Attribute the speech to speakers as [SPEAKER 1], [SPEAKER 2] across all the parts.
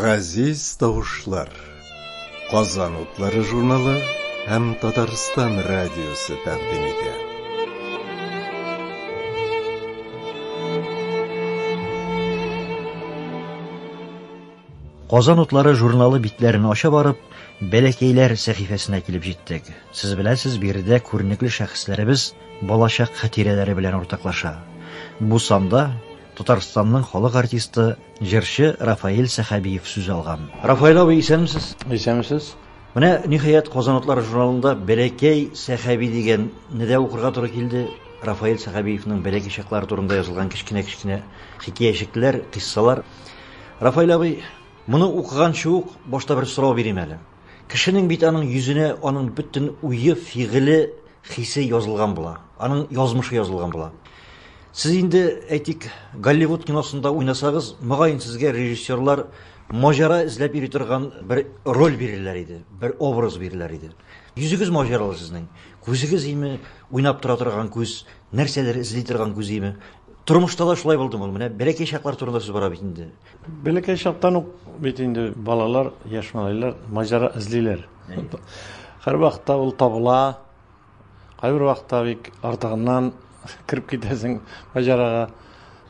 [SPEAKER 1] Газиз тавышлар. Казан утлары журналы һәм Татарстан радиосы тәкъдим итә.
[SPEAKER 2] Казан утлары журналы битләрен ача барып, Бәләкәйләр сәхифәсенә килеп җиттек. Сез беләсез, биредә күренекле шәхесләребез балачак хатирәләре белән уртаклаша. Бу санда Татарстанның халык артисты, җырчы Рафаэль Сәхәбиев сүз алган. Рафаэль абый, исәнмесез?
[SPEAKER 3] Исәнмесез.
[SPEAKER 2] Менә, ниһаять, Казан утлары журналында Бәләкәй Сәхәби дигәнне дә укырга туры килде. Рафаэль Сәхәбиевның бәләкәй чаклары турында язылган кечкенә-кечкенә хикәячекләр, кыйссалар. Рафаэль абый, моны укыганчы ук башта бер сорау бирим әле. Кешенең бит аның йөзенә аның бөтен уе, фигыле, хисе язылган була. Аның язмышы язылган була. Сез инде, әйтик, Голливуд киносында уйнасагыз, мөгаен сезгә режиссерлар маҗара эзләп йөри торган бер роль бирерләр иде, бер образ бирерләр иде. Йөзегез маҗаралы сезнең. Күзегез име, уйнап тора торган күз, нәрсәләр эзли торган күз име. Тормышта да шулай булдымы ул? Менә бәләкәй чаклар турында сүз бара бит инде.
[SPEAKER 3] Бәләкәй чактан ук бит инде балалар, яшь малайлар маҗара эзлиләр. Һәрвакытта ул табыла. Кайбер вакытта бик артыгыннан кереп китәсең маҗарага.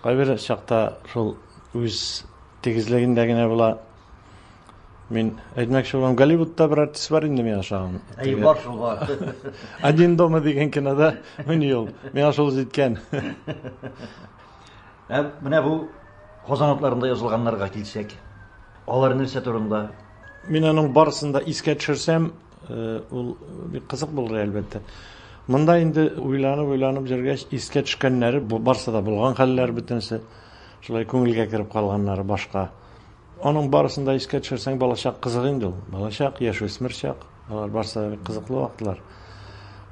[SPEAKER 3] Кайбер чакта шул үз тигезлегендә генә була. Мин әйтмәкче булам, Голливудта бер артист бар инде миңа ошаган.
[SPEAKER 2] Әй, бар шул бар.
[SPEAKER 3] Один дома дигән кинода уйный ул. Миңа шул җиткән.
[SPEAKER 2] Ә менә бу Казан утларында язылганнарга килсәк, алар нәрсә турында?
[SPEAKER 3] Мин аның барысын да искә төшерсәм, э, ул бик кызык булыр әлбәттә. Монда инде уйланып-уйланып йөргәч, искә төшкәннәре, бу барсы да булган хәлләр бөтенесе. Шулай күңелгә кереп калганнары башка. Аның барысын да искә төшерсәң, балачак кызык инде ул. Балачак, яшүсмер чак, алар барысы да бик кызыклы вакытлар.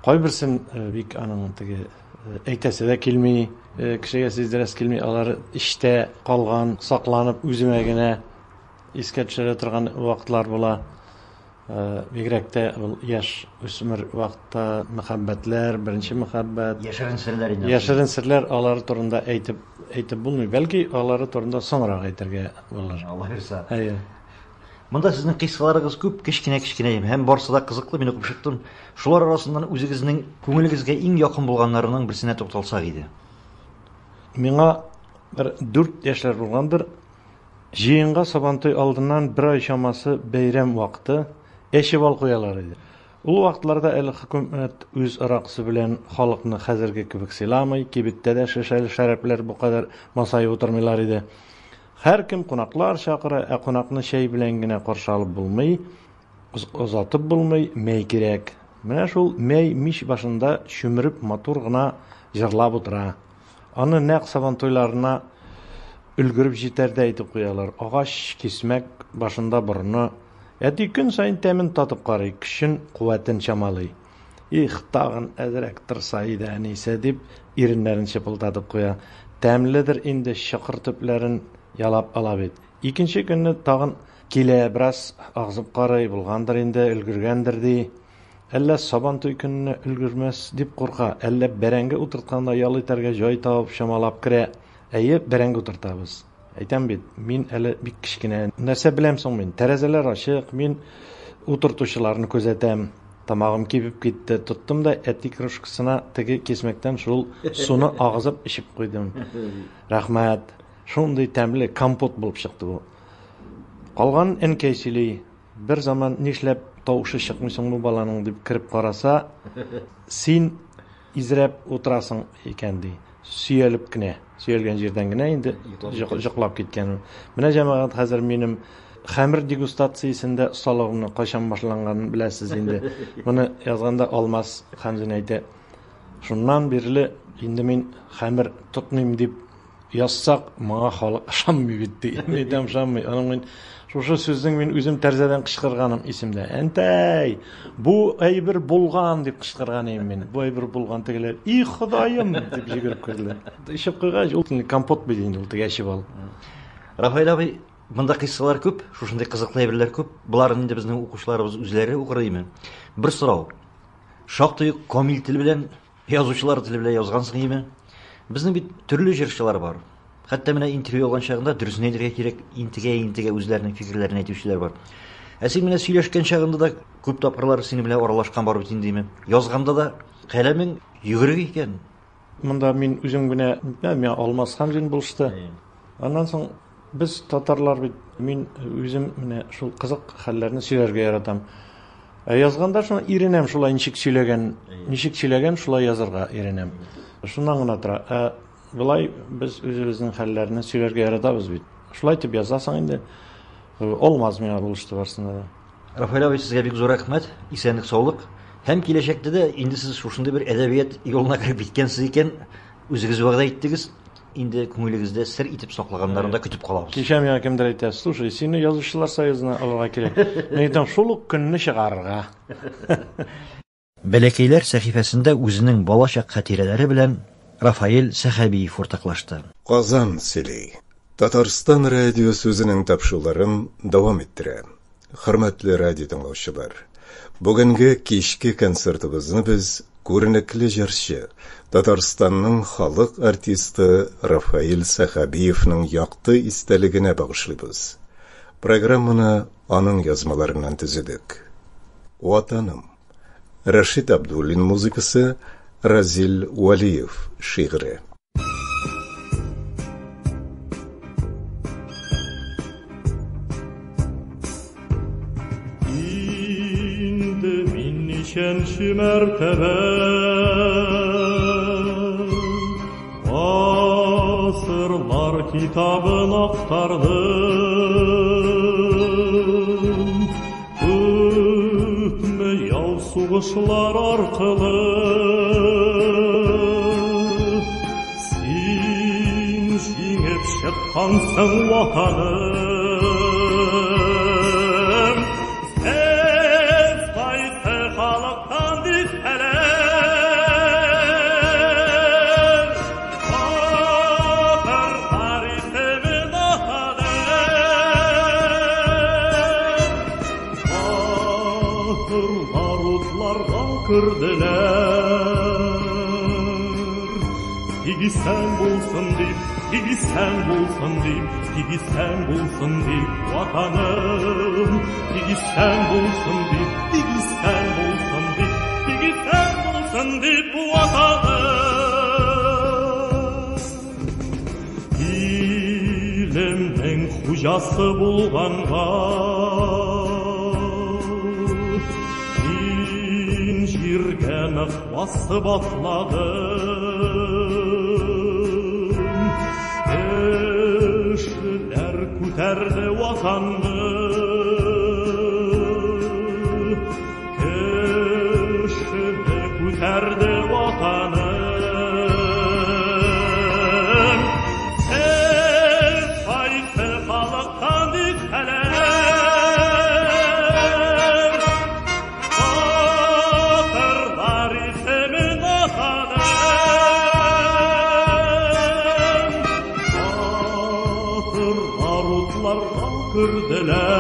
[SPEAKER 3] Кайберсен э, бик аның теге э, әйтәсе дә килми, э, кешегә сиздерәсе килми, алар эчтә калган, сакланып үземә генә искә төшерә торган вакытлар була. Бигрәк тә ул яшь үсмер вакытта мәхәббәтләр, беренче мәхәббәт.
[SPEAKER 2] Яшерен серләр инде.
[SPEAKER 3] Яшерен серләр алар турында әйтеп әйтеп булмый. Бәлки алары турында соңрак әйтергә булыр.
[SPEAKER 2] Алла бирса.
[SPEAKER 3] Әйе.
[SPEAKER 2] Монда сезнең кыйссаларыгыз күп, кечкенә-кечкенә һәм барсы да кызыклы, мин укып чыктым. Шулар арасыннан үзегезнең күңелегезгә иң якын булганнарының берсенә тукталсак иде.
[SPEAKER 3] Миңа бер 4 яшьләр булгандыр. Җыенга Сабантуй алдыннан бер ай чамасы бәйрәм вакыты, әче бал куялар иде. Ул вакытларда әле хөкүмәт үз аракысы белән халыкны хәзерге кебек сыйламый, кибеттә дә шешәле шәрабләр бу кадәр масаеп утырмыйлар иде. Һәркем кунаклар чакыра, ә кунакны чәй белән генә каршы алып булмый, озатып булмый, мәй кирәк. Менә шул мәй мич башында чүмереп матур гына җырлап утыра. Аны нәкъ Сабантуйларына өлгереп җитәрдәй итеп куялар. Агач кисмәк, башында борыны. Әти көн саен тәмен татып карый, көчен, куәтен чамалый. Их, тагын әзрәк торса иде әнисе, дип, иреннәрен чыпылдатып куя. Тәмледер инде, чокыр төпләрен ялап ала бит. Икенче көнне тагын килә, бераз агызып карый, булгандыр инде, өлгергәндер, ди. Әллә Сабантуй көненә өлгермәс дип курка, әллә бәрәңге утыртканда ял итәргә җай табып чамалап керә. Әйе, бәрәңге утыртабыз. Әйтәм бит, мин әле бик кечкенә. Нәрсә беләм соң мин? Тәрәзәләр ачык, мин утыртучыларны күзәтәм. Тамагым кибеп китте. Тоттым да әти кружкасына теге кисмәктән шул суны агызып эчеп куйдым. Рәхмәт. Шундый тәмле компот булып чыкты бу. Калганын әнкәй сөйли. Бер заман нишләп тавышы чыкмый соң бу баланың дип кереп караса, син изрәп утырасың икән ди. Сөялеп кенә, сөялгән җирдән генә инде йоклап киткән. Менә җәмәгать хәзер минем хәмер дегустациясендә осталыгымны кайчан башланганын беләсез инде. Моны язганда Алмаз Хәмзин әйтә. Шуннан бирле инде мин хәмер тотмыйм дип Язсак, моңа халык ышанмый бит, ди. Мин әйтәм, ышанмый. Аның мин шушы сүзнең мин үзем тәрәзәдән кычкырганым исемдә. Әнтәй, бу әйбер булган дип кычкырган идем мин. Бу әйбер булган тегеләр, и Ходаем дип җигереп керделәр. Эчеп куйгач, ул компот бит инде ул теге әче бал.
[SPEAKER 2] Рафаэль абый, монда кыйссалар күп, шушындый кызыклы әйберләр күп. Боларын инде безнең укучыларыбыз үзләре укыр име. Бер сорау. Шактый камил тел белән Язучылар теле белән язгансың име? Безнең бит төрле җырчылар бар. Хәтта менә интервью алган чагында дөресен әйтергә кирәк, интегә-интегә үзләренең фикерләрен әйтүчеләр бар. Ә син менә сөйләшкән чагында да күп тапкырлар синең белән аралашкан бар бит инде, димем. Язганда да каләмең йөгерек икән.
[SPEAKER 3] Монда мин үзем генә, миңа Алмаз Хәмзин булышты. Аннан соң без татарлар бит, мин үзем менә шул кызык хәлләрне сөйләргә яратам. Ә язганда шуны иренәм шулай ничек сөйләгән, ничек сөйләгән шулай язарга иренәм. Шуннан гына тора. Ә болай без үзебезнең хәлләрне сөйләргә яратабыз бит. Шулай итеп язасың инде. Алмаз миңа булышты барсында да.
[SPEAKER 2] Рафаэль абый, сезгә бик зур рәхмәт, исәнлек, саулык. Һәм киләчәктә дә инде сез шушындый бер әдәбият юлына кереп киткәнсез икән, үзегез вәгъдә иттегез, инде күңелегездә сер итеп саклаганнарын да көтеп калабыз.
[SPEAKER 3] Кичә миңа кемдер әйтә, слушай, сине язучылар союзына алырга кирәк. Мин әйтәм, шул ук көнне чыгарырга.
[SPEAKER 2] Бәләкәйләр сәхифәсендә үзенең балачак хатирәләре белән Рафаэль Сәхәбиев уртаклашты.
[SPEAKER 1] Казан сөйли. Татарстан радиосы үзенең тапшыруларын дәвам иттерә. Хөрмәтле радио тыңлаучылар, бүгенге кичке концертыбызны без күренекле җырчы, Татарстанның халык артисты Рафаэль Сәхәбиевның якты истәлегенә багышлыйбыз. Программаны аның язмаларыннан төзедек. Ватаным. Рәшит Абдуллин музыкасы, Разил Вәлиев шигыре.
[SPEAKER 4] Инде мин ничәнче мәртәбә Асырлар китабын актардым. Күпме яу сугышлар аркылы Син җиңеп чыккансың, ватаным. Сез кайсы халыктан дисәләр, Батырлар исемен атадым. Батырлар утларга керделәр. Тик исән булсын дип, тик исән булсын дип, тик исән булсын дип, ватаным. Тик исән булсын дип, тик исән булсын дип, тик исән булсын дип, ватаным. Илемнең хуҗасы булганга, Мин җиргә нык басып атладым. Кешеләр күтәрде ватанны, Кешене күтәрде ватаным. Сез кайсы халыктан дисәләр, Батырлар исемен атадым. Батырлар утларга керделәр.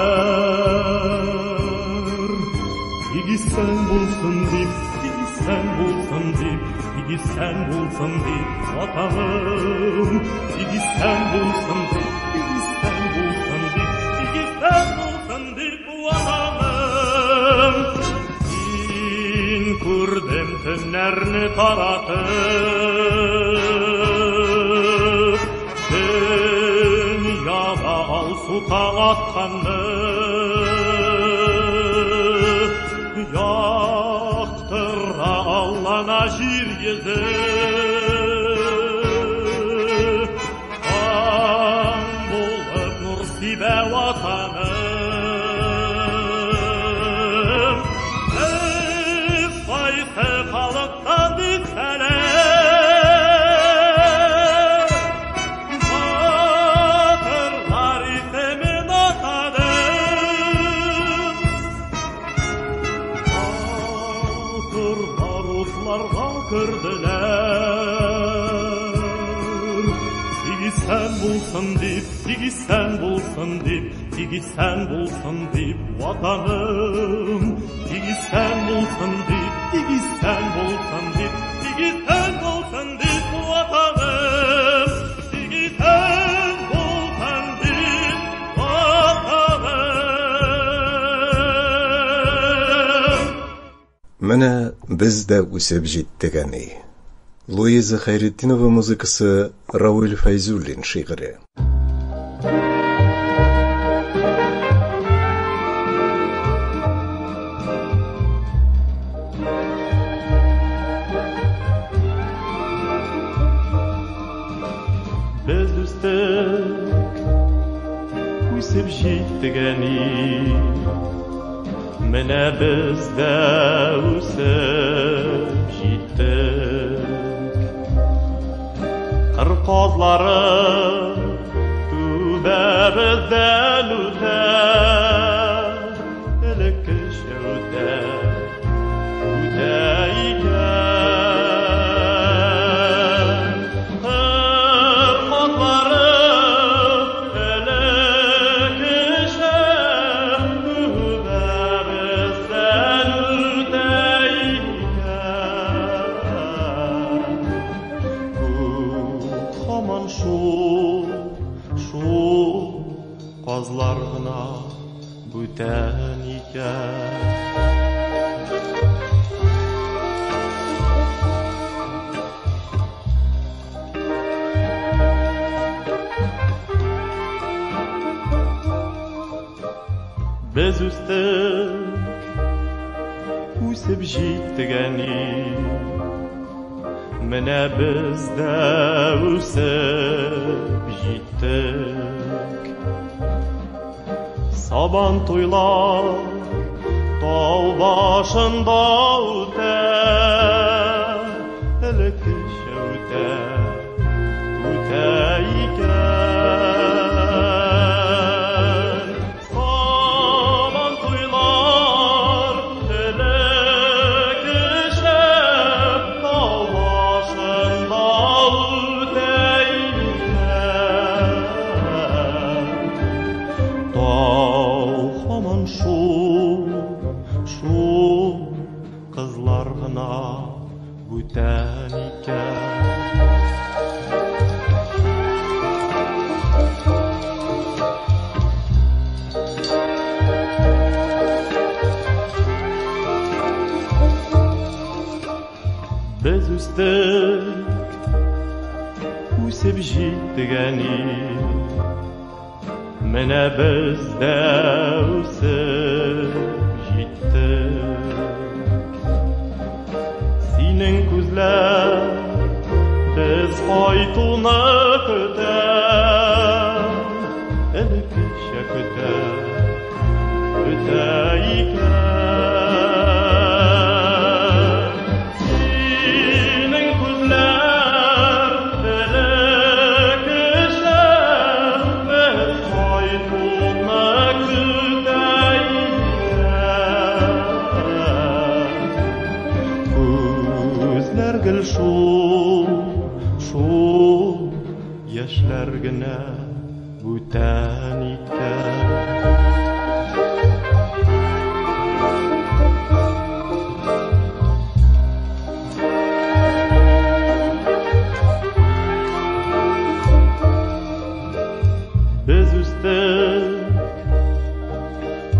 [SPEAKER 4] Тик исән булсын дип, тик исән булсын дип, тик исән булсын дип, ватаным. Тик исән булсын дип, тик исән булсын дип, тик исән булсын дип, ватаным. Мин күрдем төннәрне таратып, Дөньяда алсу таң атканны. Яктыра аллана җир йөзе. Таң булып нур сибә ватаным. Сез кайсы халыктан дисәләр, Батырлар исемен атадым. Батырлар утларга керделәр. Тик исән булсын дип, тик исән булсын дип, тик исән булсын дип, ватаным. Тик исән булсын дип, тик исән булсын дип, тик исән булсын дип, ватаным. Тик исән
[SPEAKER 1] Менә без дә үсеп җиттек, әни. Луиза Хәйретдинова музыкасы, Равил Фәйзуллин шигыре.
[SPEAKER 4] Без үстек, үсеп җиттек, әни. Менә без дә үсеп җиттек. Кыр казлары түбәбездән үтә, элеккечә үтә, үтә икән. Кыр казлары элеккечә түбәбездән үтә икән. Күк һаман шул, шул казлар гына бүтән икән. Без үстек, үсеп җиттек, әни. Менә без дә үсеп җиттек. Сабан туйлар тау башында үтә, элеккечә үтә, үтә икән. Сабан туйлар элеккечә тау башында үтә икән. Тау һаман шул, шул кызлар гына бүтән икән. Без үстек, үсеп җиттек, әни. Менә без дә үсеп җиттек. Синең күзләр без кайтуны көтә, элеккечә көтә, көтә икән. Синең күзләр элеккечә без кайтуны көтә икән. Күзләр гел шул, шул яшьләр генә бүтән икән. Без үстек,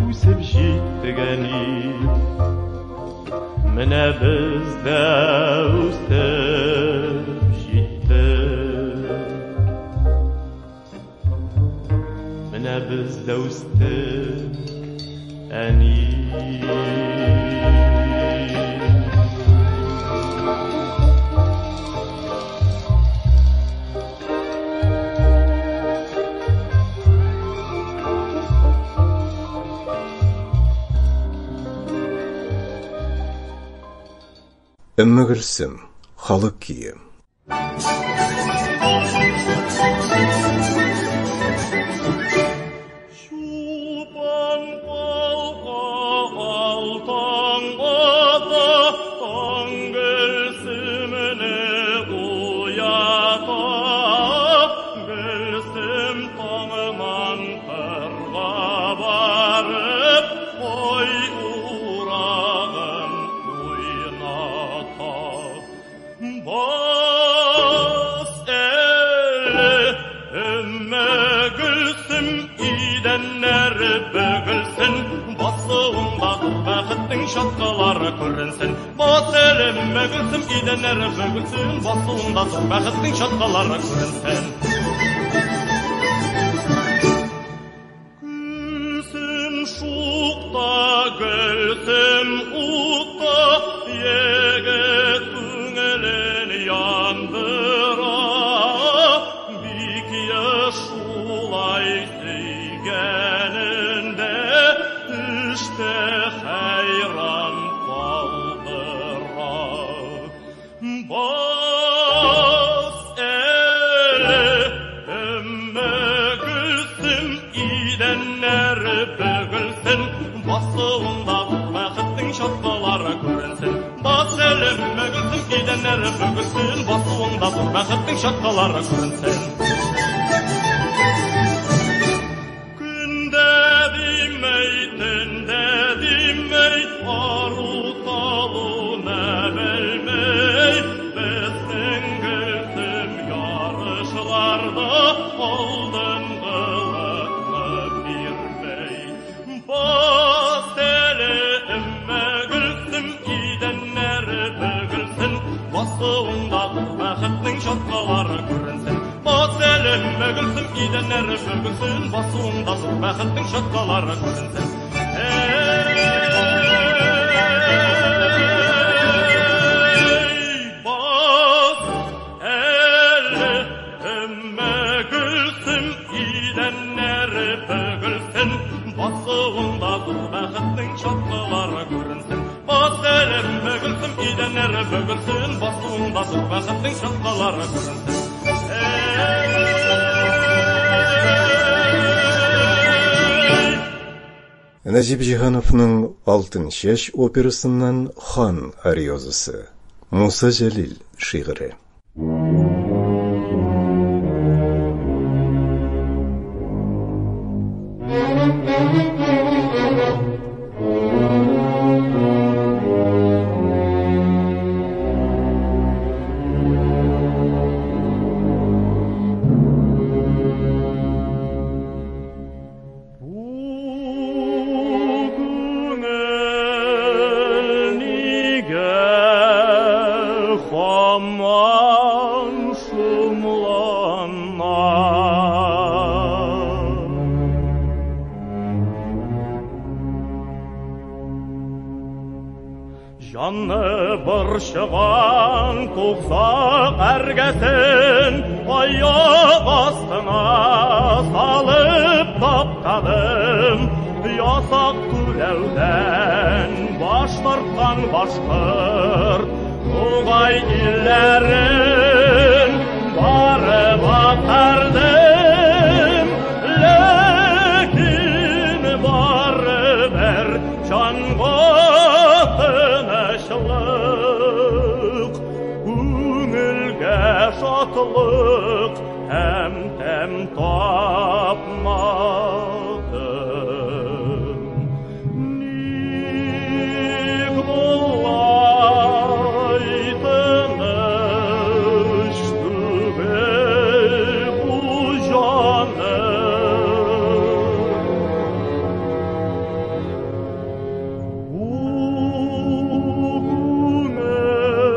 [SPEAKER 4] үсеп җиттек, әни. Менә без дә үсеп җиттек. Менә без дә үстек, әни.
[SPEAKER 1] Өммегөлсем, халык көе.
[SPEAKER 4] Чулпан калка алтан ата, таң Гөлсемне уята. Гөлсем таңынан кырга барып, ой урагын уйната. Бас әле, Өммегөлсем, идәннәре бөгелсен, басуыңда бәхетнең чаткылары күренсен. идәннәре бөгелсен, басуыңда зур бәхетнең чаткалары күренсен. Гөлсем шукта, гөлсем утта, егет күңелен яндыра. Бик еш шулай сөйгәнендә эштә хәйран калдыра. Бас әле, өммә гөлсем, идәннәре бөгелсен, басуыңда зур бәхетнең чаткалары күренсен. Бас әле, өммә гөлсем, идәннәре бөгелсен, басуыңда зур бәхетнең чаткалары күренсен. Көндә димәй, төндә димәй, ару талуны белмәй, безнең Гөлсем ярышларда алдынгылыкны бирмәй. Бас әле, өммә Гөлсем, идәннәре бөгелсен, басуыңда зур бәхетнең чаткалары күренсен. Бас әле, өммә Гөлсем, идәннәре бөгелсен, басуыңда зур бәхетнең чаткалары күренсен. Ey, бас әле, өммә Гөлсем, идәннәре бөгелсен, басуыңда зур бәхетнең чаткалары күренсен. Бас әле, өммә Гөлсем, идәннәре бөгелсен, басуыңда зур бәхетнең чаткалары күренсен. Ey!
[SPEAKER 1] Нәҗип Җиһановның Алтын чәч операсыннан Хан ариозасы. Муса Җәлил шигыре.
[SPEAKER 4] Бу күңел нигә һаман шомлана? Җанны борчыган туфрак әргәсен аяк астына салып таптадым. Ясак түләүдән баш тарткан башкорт Нугай илләрен барып актардым. Ләкин барыбер җанга тынычлык, күңелгә шатлык һәм тәм тапмадым. Ник болай тыныч түгел бу җаным? Бу күңел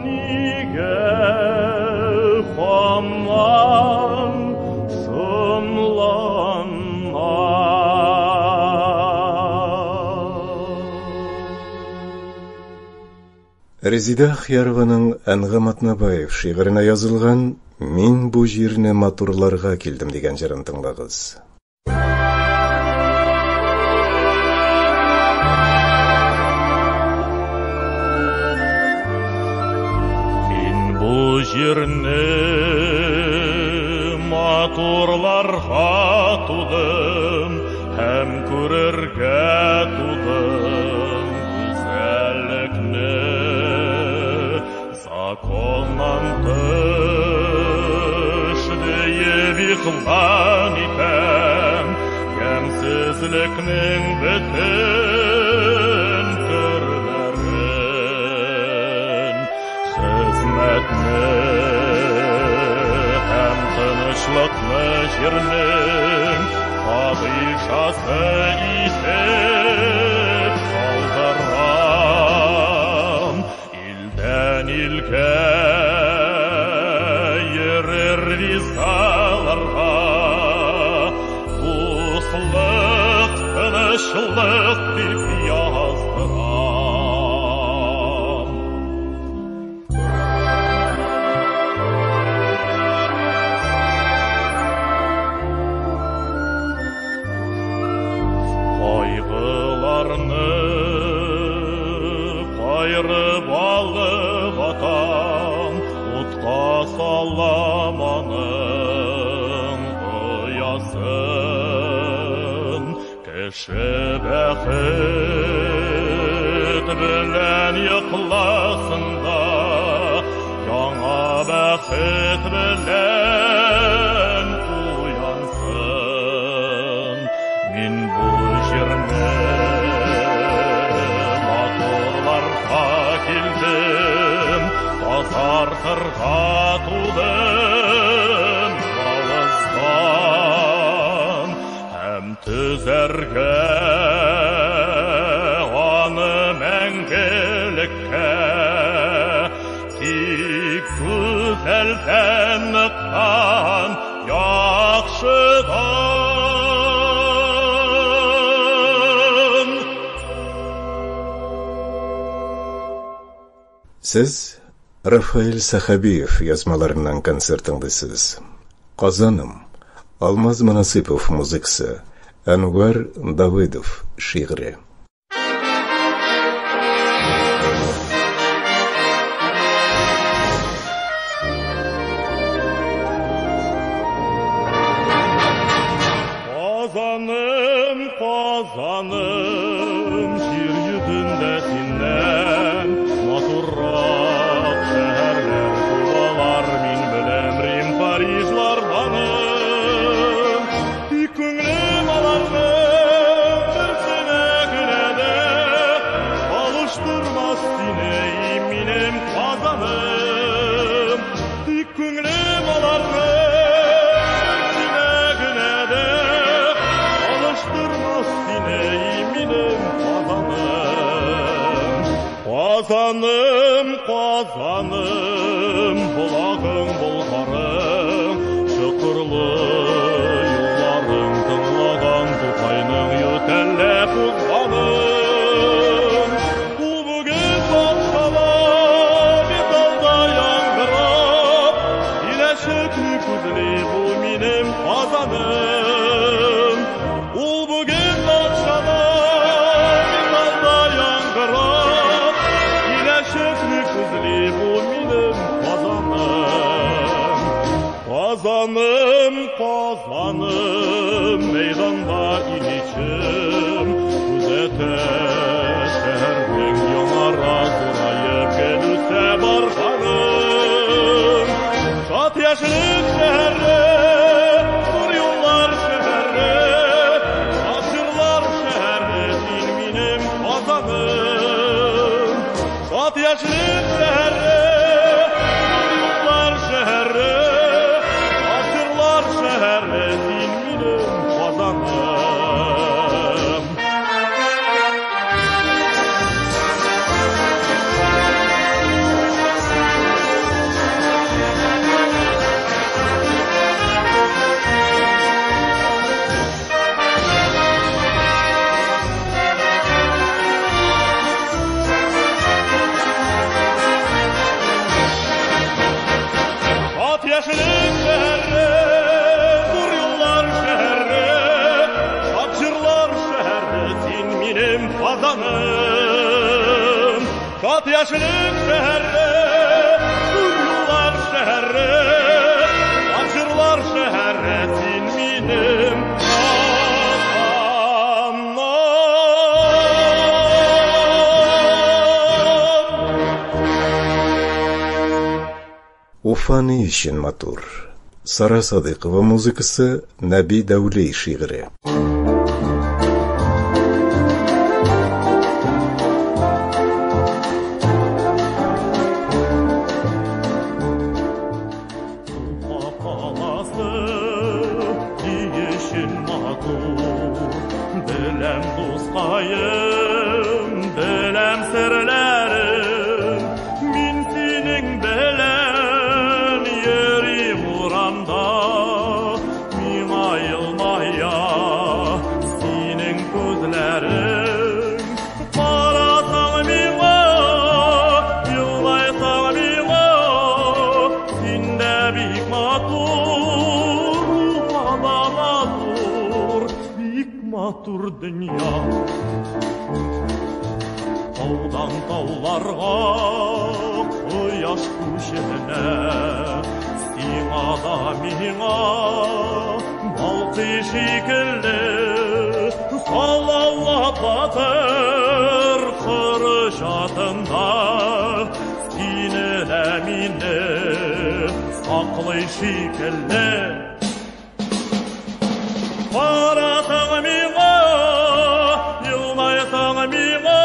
[SPEAKER 4] нигә һаман шомлана?
[SPEAKER 1] Резида Ахъярованың Әнгам Атнабаев шигыренә язылган Мин бу җирне матурларга килдем дигән җырын тыңлагыз.
[SPEAKER 4] Мин бу җирне матурларга тудым һәм күрергә тудым гүзәллекне. Законнан тыш диеп игълан итәм гамьсезлекнең бөтен төрләрен. Хезмәтне һәм тынычлыкны җирнең падишасы итеп калдырам. Илдә Илгә йөрер визаларга, дуслык, тынычлык дип яздырам. Кайгыларны кайрып алып атам, утка салам аның оясын. Кеше бәхет белән йокласын да, яңа бәхет белән уянсын. Мин бу җирне матурларга килдем, тазартырга тудым явыздан, һәм төзәргә аны мәңгелеккә, тик гүзәлдән ныктан яхшыдан.
[SPEAKER 1] Сез Рафаэль Сәхәбиев язмаларыннан концерт тыңлыйсыз. Казаным, Алмаз Монасыйпов музыкасы, Әнвәр Давыдов шигыре.
[SPEAKER 4] Казаным, Казаным, җир йөзендә синнән матуррак шәһәрләр булалар, мин беләм Рим, Парижларданым. Тик күңелем аларның берсенә генә дә алыштырмас сине, минем Казаным. Тик күңелем аларның берсенә генә дә алыштырмас сине, минем Казаным. Казаным, Казаным, булагың Болгарың, чокырлы юлларың тыңлаган Тукайның ютәлләп узганын. Ул бүген бакчада металда яңгырап, киләчәкне күзли бу минем Казаным. Ул бүген бакчада металда яңгырап, киләчәкне күзли бу минем Казаным. Казаным, Казаным, мәйданда Ильичем, күзәтә шәһәрнең яңара зураеп көлүсә барганын. Шат яшьлек шәһәре, зур юллар шәһәре, шат җырлар шәһәре, син минем Казаным. Шат яшьлек шәһәре, зур юллар шәһәре, шат җырлар шәһәре, син минем Казаным. Шат яшьлек шәһәре, зур юллар шәһәре, шат җырлар шәһәре, син минем Казаным. Шат яшьлек шәһәре, зур юллар шәһәре, шат җырлар шәһәре, син минем Казаным.
[SPEAKER 1] Уфа ни өчен матур? Сара Садыйкова музыкасы, Нәби Дәүли шигыре.
[SPEAKER 4] Уфа каласы ни өчен матур? Беләм, дускаем, беләм серләрен. Мин сине Караганда миңа елмая синең күзләрең. Карасаң миңа, елмайсаң миңа, син дә бик матур, Уфада матур, бик матур дөнья. Таудан тауларга кояш күченә, сиңа да миңа балкый шикелле. Салават батыр кыры чатында сине дә мине саклый шикелле. Карасаң миңа, елмайсаң миңа,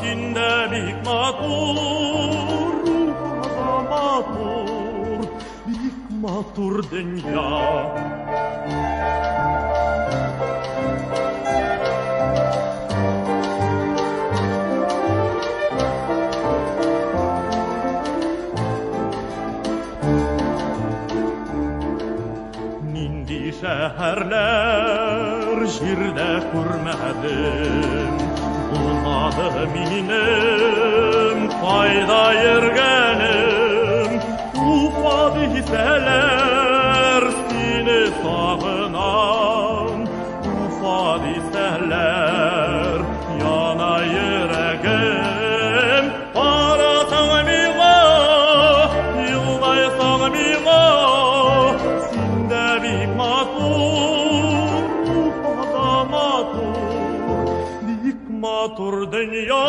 [SPEAKER 4] син дә бик матур, Уфада матур, бик матур дөнья. Нинди шәһәрләр җирдә күрмәдем, булмады минем кайда йөргәнем. Уфа дисәләр, сине сагынам, Уфа дисәләр, яна йөрәгем. Карасаң миңа, елмайсаң миңа, син дә бик матур, Уфада матур, бик матур дөнья.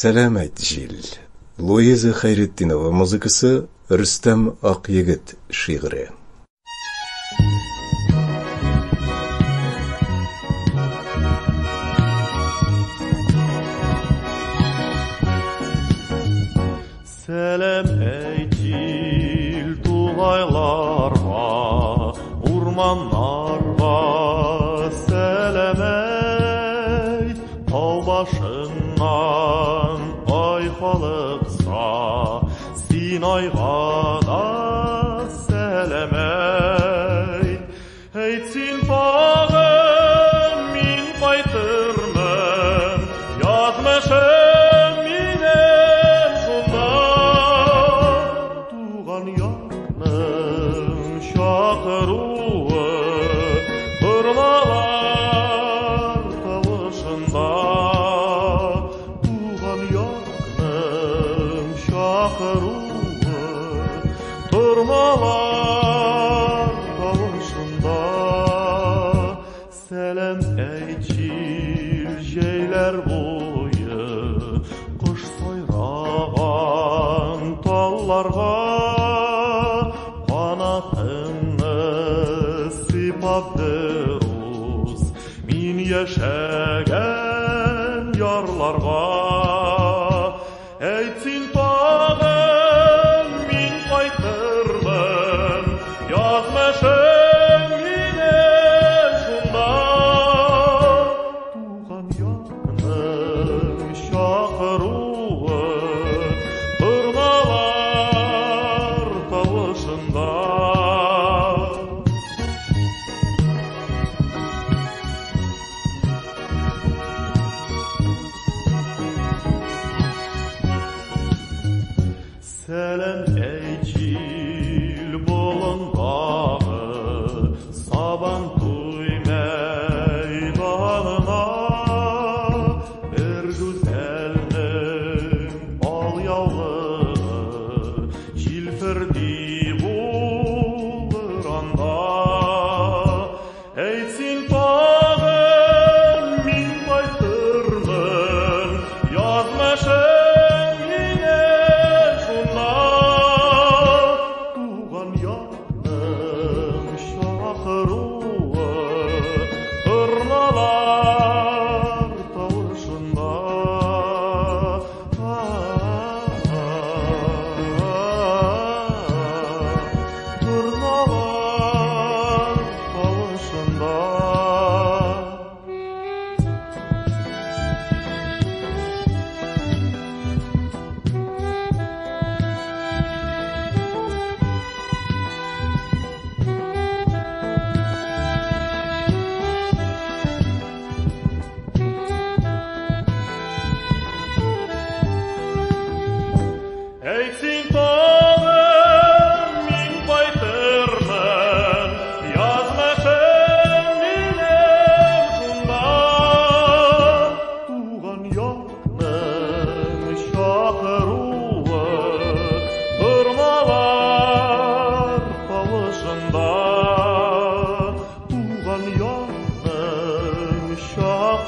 [SPEAKER 1] Сәлам әйт, җил. Луиза Хәйретдинова музыкасы, Рөстәм Акъегет шигыре.
[SPEAKER 4] Сәлам әйт, җил, тугайларга, урманнарга. Сәлам әйт, тау башыннан ай калыкса, син айга да сәлам әйт. Әйт син тагын, мин кайтырмын, язмышым минем шунда. Туган якның чакыруы торналар тавышында. Туган якның чакыруы торналар тавышында. Сәлам әйт, җил, җәйләр буе кош сайраган талларга, канатыңны сыйпап бер уз мин яшәгән ярларга. Әйт син тагын, мин кайтырмын, язмышым минем шунда. Туган якның чакыруы торналар тавышында. Сәлам әйт, җил, болындагы Сабантуй мәйданына, бер гүзәлнең ал яулыгы җилферди булыр анда. Әйт син тагын, мин кайтырмын, язмышым минем шунда. Туган якның чакыруы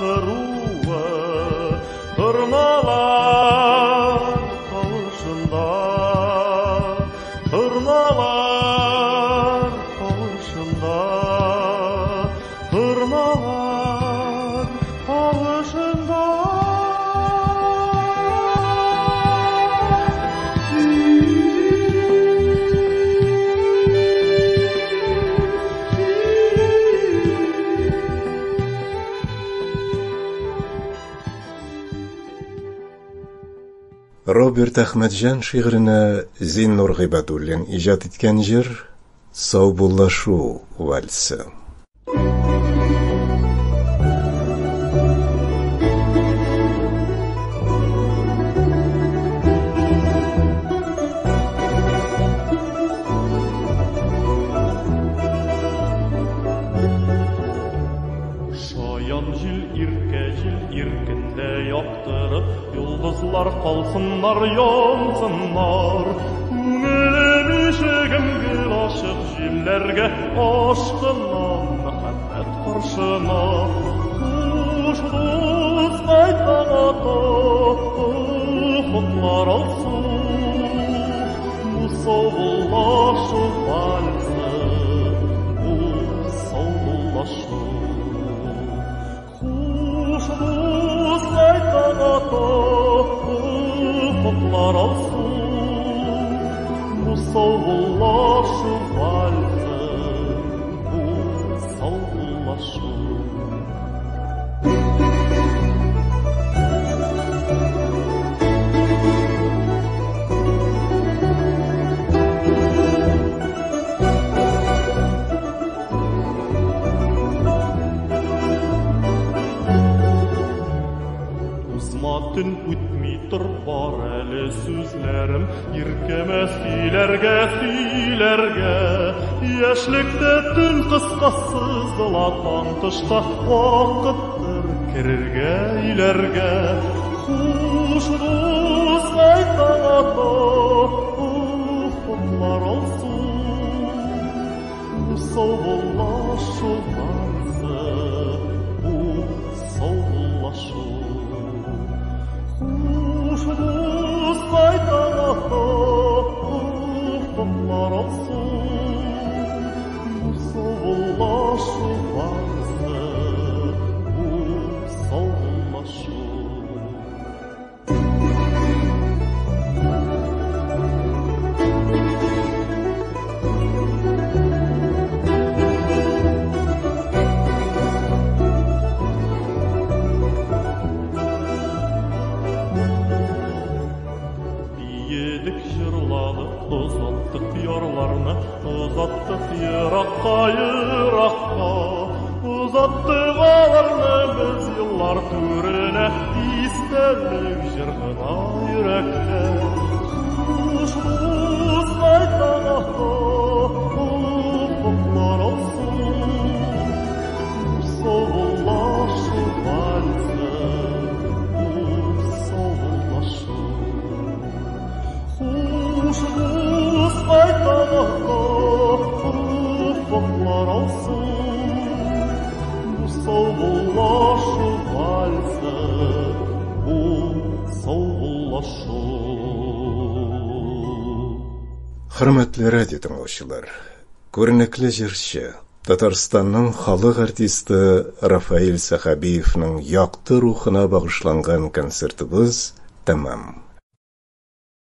[SPEAKER 4] Акыруы торналар тавышында, торналар тавышында, торналар тавышында.
[SPEAKER 1] Роберт Әхмәтҗан шигыренә Зиннур Гыйбадуллин иҗат иткән җыр Саубуллашу вальсы.
[SPEAKER 4] Шаян җил, иркә җил, иркендә яктырып, йолдызлар калсыннар, янсыннар. Күңелем ишегем гел ачык җилләргә, ашкынам мәхәббәт каршына. Хуш, дус, кайткан ата, офыклар алсу, бу саубуллашу вальсы, бу саубуллашу. Хуш, дус, кайткан ата, офыклар алсу, бу саубуллашу вальсы, бу саубуллашу. Узма төн үтми тор, бар әле сүзләрем, иркемә сөйләргә, сөйләргә. Яшьлектә төн кыска сызыла, таң тышта вакыттыр керергә өйләргә. Хуш, дус, кайткан ата, офыклар алсу, бу саубуллашу вальсы, бу саубуллашу. Хуш, дус, кайткан ата, офыклар алсу, бу саубуллашу вальсы, бу саубуллашу. Биедек, җырладык, озаттык ярларны, озаттык еракка, еракка. Озаттык аларны без еллар түренә, истәлек җыр гына йөрәктә. Хуш, дус, кайткан ата, офыклар алсу, бу саубуллашу вальсы, бу саубуллашу. Хуш, дус, кайткан ата, офыклар алсу, бу саубуллашу вальсы, бу саубуллашу.
[SPEAKER 1] Хөрмәтле радио тыңлаучылар, күренекле җырчы, Татарстанның халык артисты Рафаэль Сәхәбиевның якты рухына багышланган концертыбыз тәмам.